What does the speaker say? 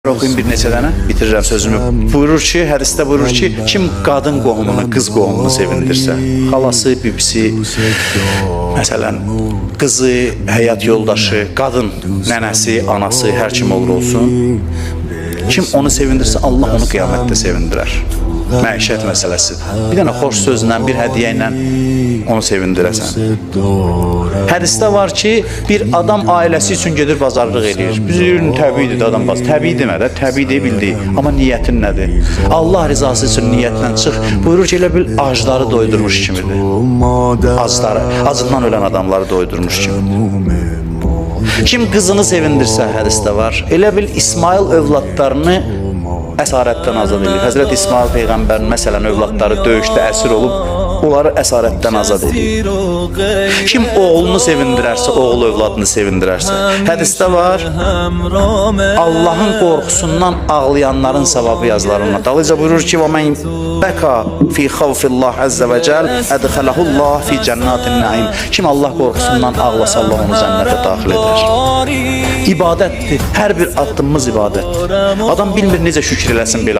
Oxuyum bir neçə dənə, bitirirəm sözümü. Buyurur ki, hədisdə buyurur ki, kim qadın qohumunu, qız qohumunu sevindirsə, xalası, bibisi, məsələn, qızı, həyat yoldaşı, qadın, nənəsi, anası, hər kim olur olsun, kim onu sevindirsə, Allah onu qiyamətdə sevindirər. Məişət məsələsidir. Bir dənə xoş sözlə, bir hədiyyə ilə onu sevindirəsən. Hədisdə var ki, bir adam ailəsi üçün gedir bazarlıq eləyir. Biz deyirik təbiidir də adam baz. Təbii demə də, təbii deyə bildik. Amma niyyətin nədir? Allah rızası üçün niyyətlə çıx. Buyurur ki, elə bil acları doydurmuş kimidir. Acları, acından ölən adamları doydurmuş kimidir. Kim qızını sevindirsə, hədisdə var. Elə bil İsmail övladlarını əsarətdən azad edir. Həzrət İsmail peyğəmbərin məsələn övladları döyüşdə əsir olub, onları əsarətdən azad edir. Kim oğlunu sevindirərsə, oğul övladını sevindirərsə. Hədisdə var, Allahın qorxusundan ağlayanların savabı yazılar ona. Dalıca buyurur ki, "Və men bəka fi xavfillah əzzə və cəl ədxələhullah fi cənnatin naim." Kim Allah qorxusundan ağlasa, Allah onu cənnətə daxil edər. İbadətdir. Hər bir addımımız ibadətdir. Adam bilmir necə şükür eləsin belə.